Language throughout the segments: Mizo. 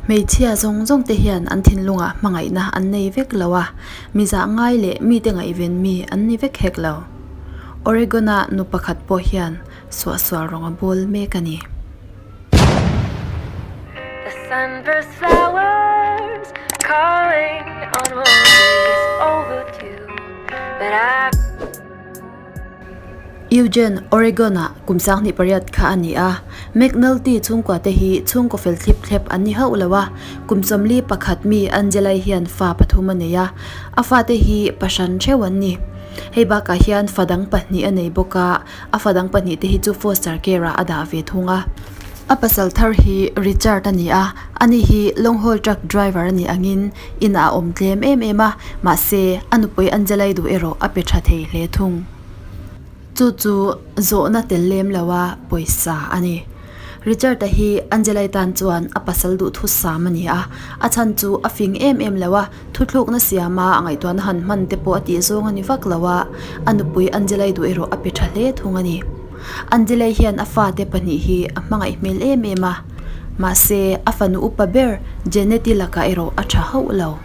Hmeichhia zawng zawng te hian an thinlungah hmangaihna an nei vek lo a, mi zah ngai leh mite ngaihven mi an ni vek hek lo. Oregon-a nu pakhat pawh hian suahsual rawng a bawl mek a ni. The sunburst flowers calling on roses overdue But I Eugene, Oregon-ah kum 28 kha a ni a. McNulty chhungkua te hi chhungkaw fel thlip thlep an ni hauh lo a, kum 41 mi Angela-i hian fa pathum a nei a, a fate hi pahran theuh an ni. Hei bakah hian fa dang pahnih a nei bawk a, a fa dang pahnih te hi chu foster care-ah a dah ve thung a. A pasal thar hi Richard a ni a, ani hi long haul truck driver a nih angin inah a awm tlem em em a, mahse a nupui Angela-i duh erawh a pe tha thei hle thung. Chu chu zawhna tel lem lo a pawisa a ni. Richard-a hi Angela-i tan chuan a pasal duhthu sam a ni a, a chhan chu a fing em em lo a, thuthlukna siama a ngaihtuahna han hman te pawh a tih zawng a ni vak lo a, a nupui Angela-i duh erawh a pe tha hle thung a ni. Angela-i hian a fate pahnih hi a hmangaih hmel em em a, mahse a fanu upa ber Janet-i lakah erawh a tha hauh lo.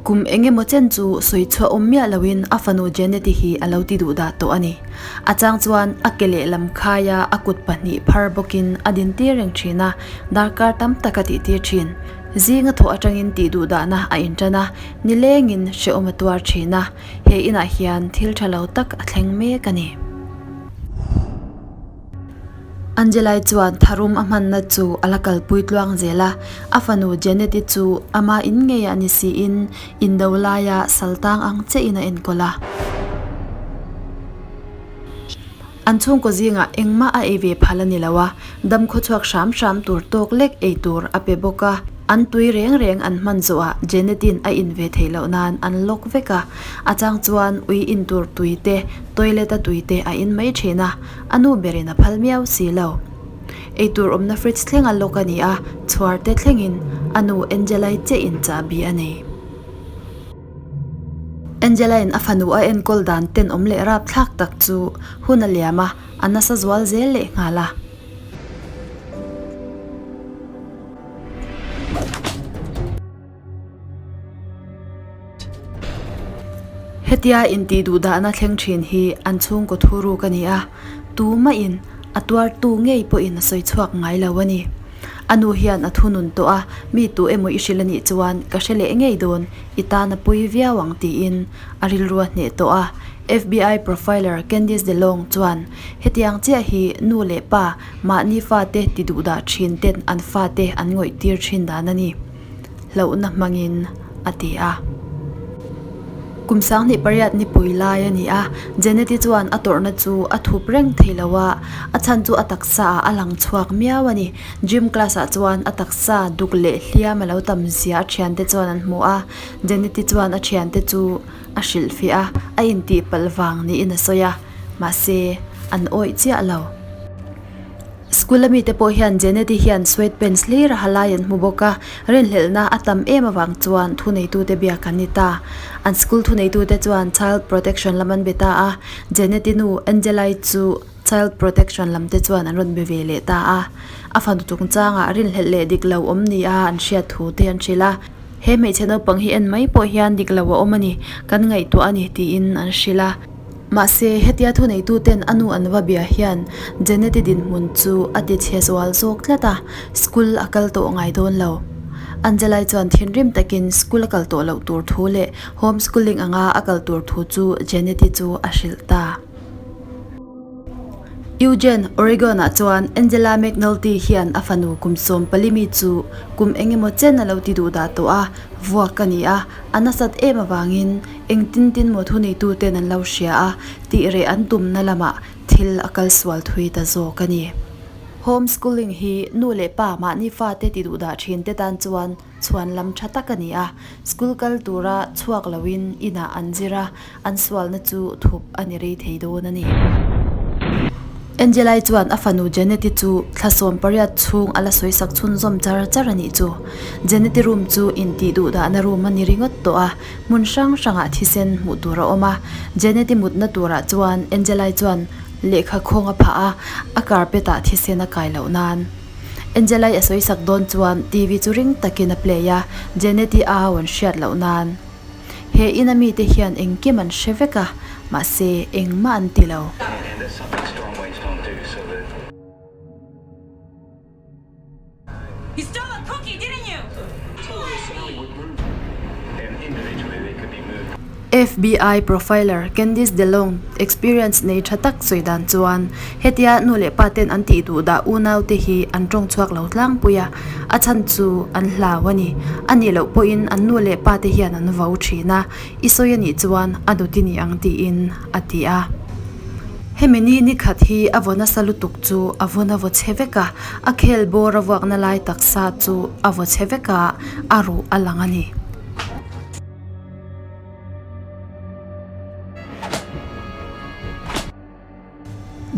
Kum eng emaw chen chu sawi chhuah awm miah loin a fanu Janet-i hi a lo ti duh dah tawh a ni. A chang chuan a ke lehlam khaia a kut pahnih phar bawkin a din tir reng thin a, darkar tam tak a tih tir thin. Zinga thawh atangin tih duh dahna a intan a, nilengin hrehawm a tuar thin a, he inah hian thil tha lo tak a thleng mek a ni. Angelai chuan tharum a hmanna chu a la kalpui tluang zel a, a fanu Janet-i chu ama in ngeiah ni siin indo laia saltang ang chiahin a enkawl a. An chhungkaw zingah engmah a ei ve phal a ni lo a, dam khawchhuak hram hram tur tawk lek ei tur a pe bawk a. An tui reng reng an hman zawhah Janet-in a in ve theih loh nan an lock vek a, a chang chuan ui in tur tui te, toilet-a tui te a in mai thin a, a nu berin a phal miau si lo. Ei tur awmna fridge thleng a lock a ni a, chhuar te thlengin a nu Angela-i chiah in chahbi a nei. Angela-in a fanu a enkawl dan tenawm leh rapthlak tak chu hun a liam a, a nasa zual zel leh nghal a. Hetia intih duh dahna thleng thin hi an chhungkaw thu ruk a ni a, tumahin a tuartu ngei pawhin a sawi chhuak ngai lo a ni. A nu hian a thunun tawh a, mi tu emaw i hrilh a nih chuan ka hre leh ngei dawn, i tan a pui viau ang tiin a rilru a hneh tawh a. FBI profiler Candice DeLong chuan hetiang chiah hi nu leh pa mahni fate ti duhdah thin ten an fate an ngawih tir thin dan a ni. Hlauhna hmangin a ti a. Kum 28 nipui lai a ni a, Janet-i chuan a tawrhna chu a thup reng thei lo a, a chhan chu a taksa ah a lang chhuak miau a ni. Gym class ah chuan a taksa duk leh hliam a lo tam zia a thiante chuan an hmu a, Janet-i chuan a thiante chu a hrilhfiah a, a intihpalh vang niin a sawi a, mahse an awih chiah lo. School a mite pawh hian Janet-i hian sweat pants hlir a ha lai an hmu bawk a, rinhlelhna a tam em avang chuan thuneitute biak an ni ta. An school thuneitute chuan Child Protection lam an be ta a, Janet-i nu Angela-i chu Child Protection lam te chuan an rawn be ve leh ta a. A fanu chungchangah rinhlelh leh dik lo awm nia an hriat thu te an hrilh a, He hmeichhe naupang hi en mai pawh hian dik lo a awm a ni, kan ngaihtuah a ni tiin an hrilh a. Mahse, hetia thuneituten a nu an va bia hian Janet-i dinhmun chu a ti chhe zual zawk tlat a, school a kal tawh ngai dawn lo. Angela-i chuan thinrim takin school a kal tawh loh tur thu leh home schooling anga a kal tur thu chu Janet-i chu a hrilh ta. Eugene, Oregon-ah chuan Angela McNulty hian a fanu kum 14 mi chu kum eng emaw chen a lo ti duh dah tawh a, vuak a ni a, a nasat em avangin engtin tin maw thuneituten an lo hria a, tih reh an tumna lamah thil a kal sual thui ta zawk a ni. Home schooling hi nu leh pa mahni fate ti duh dah thin te tan chuan chhuan lam tha tak a ni a, school kal tura chhuak loin inah an zir a, an sualna chu thup a ni rei thei dawn a ni. Angelai chuan a fanu Janet-i chu thla 18 chhung a la sawisak chhunzawm char char a nih chu. Janet-i room chu intih duh dahna room a ni ringawt tawh a, hmun hrang hrangah thisen hmuh tur a awm a. Janet-i mutna turah chuan Angelai chuan lehkha khawng a phah a, a carpet-ah thisen a kai loh nan. Angela-i a sawisak dawn chuan TV chu ring takin a play a, Janet-i au an hriat loh nan. He ina mite hian engkim an hre vek a, mahse engmah an ti lo. FBI profiler Candice DeLong experience nei tha tak sawi dan chuan hetia nu leh pa ten an tih duh dah unau te hi an tawng chhuak lo tlangpui a, a chhan chu an hlau a ni. A nih loh pawhin an nu leh pa te hian an vo thin a, i sawi a nih chuan a dawt i ni ang tiin a ti a. Hemi ni ni khat hi a vaw nasa lutuk chu a vawn a vaw chhe vek a, a khel bawr a vuakna lai taksa chu a vaw chhe vek a, a ruh a lang a ni.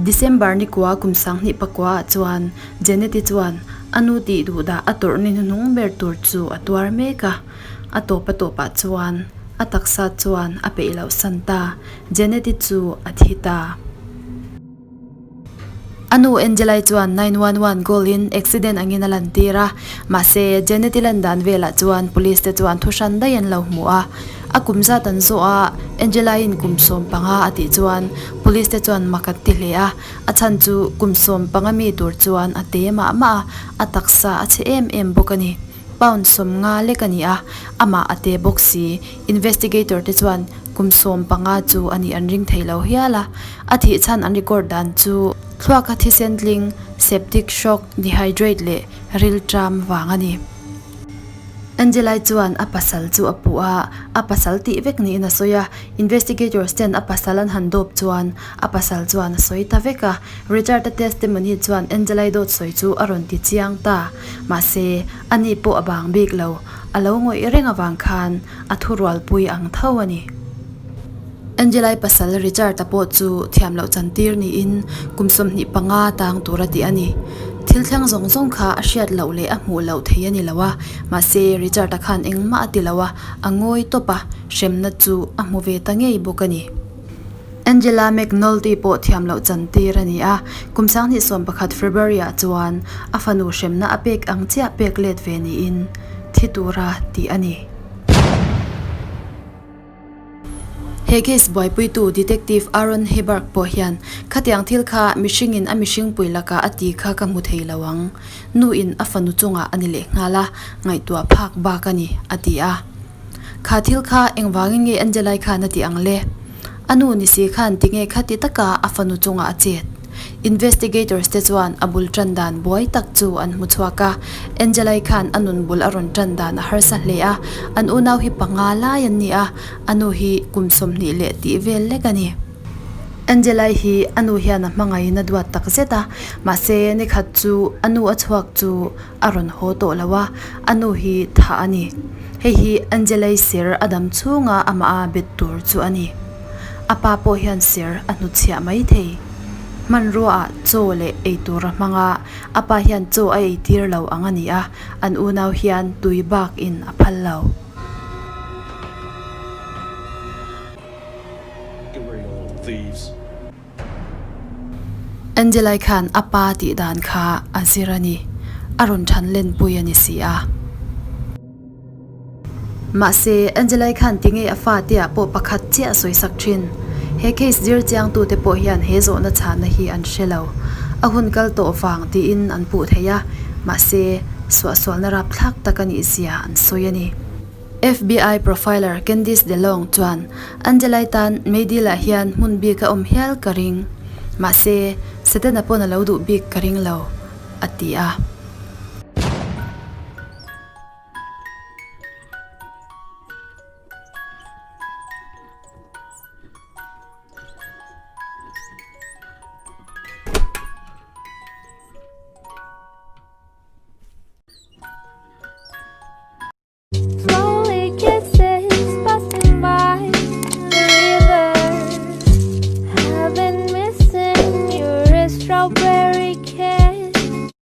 December ni kua kum 2009 ah chuan Janet-i chuan a nu tih duhdah a tawrh ni hnuhnung ber tur chu a tuar mek a, a tawp a tawpah chuan a taksa chuan a peih loh san ta. Janet-i chu a thi ta. A nu Angela-i chuan 911 call-in accident angin a lantir a, mahse Janet-i lan dan velah chuan police te chuan thu hran daih an lo hmu a. A kum zat an zawh a, Angela-in kum 15 a tih chuan police te chuan mak an ti hle a, a chhan chu kum 15 mi tur chuan a te mah mah a, a taksa a chhe em em bawk a ni. Pound 50 lek a ni a, amah a te bawk si. Investigator te chuan kum 15 chu a nih an ring thei lo hial a, a thih chhan an record dan chu thluaka thisen tling, septic shock, dehydrate leh rilṭam vang a ni. Angelai chuan a pasal chu a puh a, a pasal tih vek niin a sawi a, investigators ten a pasal an han dawp chuan a pasal chuan a sawi ta vek a, Richard-a testimony chuan Angelai dawt sawi chu a rawn ti chiang ta. Mahse, ani pawh a bang bik lo. A lo ngawih reng avang khan a thurualpui ang tho a ni. Angelai pasal Richard-a pawh chu thiam loh chantir niin kum 25 tang tura tih a ni. Thil thleng zawng zawng kha a hriat loh leh a hmuh loh thei a ni lo a, mahse Richard-a khan engmah a ti lo a, a ngawi tawp a, hremna chu a hmu ve ta ngei bawk a ni. Angela McNulty pawh thiam loh chantir a ni a, kum 2011 February-ah chuan a fanu hremna a pek ang chiah pek let ve niin thi tura tih a ni. He case buaipuitu Detective Aaron Heberg pawh hian, Khatiang thil kha mihringin a mihringpui lakah a ti kha ka hmu thei lo ang. Nuin a fanu chungah a ni lehnghal a, ngaihtuah phak bak a ni, a ti a. Kha thil kha engvangin nge Angelai khan a tih ang le? A nu ni si khan tinge khati taka a fanu chungah a chet? Investigators te chuan a bul tan dan buai tak chu an hmu chhuak a, Angelai khan a nun bul a rawn tan dan a harsa hle a, an unau hi panga lai an ni a, a nu hi kum 20 leh tih vel lek a ni. Angelai hi a nu hian a hmangaihin a duat tak zet a, mahse nikhat chu a nu a chhuak chu a rawn haw tawh lo a, a nu hi thah a ni. Hei hi Angelei ser a dam chhunga amah a bet tur chu a ni. A pa pawh hian ser a hnutchhiah mai thei. Hmanrua ah chaw leh ei tur a hmang a, a pa hian chaw a ei tir lo ang a ni a, an unau hian tui bak in a phal lo. Angelai khan a pa tih dan kha a zir a ni, a rawn than lenpui a ni si a. Mahse, Angelai khan tinge a fate ah pawh pakhat chiah a sawisak thin. He case zir chiangtute pawh hian he zawhna chhana hi an hre lo. A hun kal tawh vang tiin an puh thei a, mahse, suahsualna rapthlak tak a nih zia an sawi a ni. FBI profiler Candice DeLong chuan, Angelai tan Meidil-ah hian hmun bik a awm hial ka ring. Mahse, Setana pawn a lo duh bik ka ring lo, a ti a.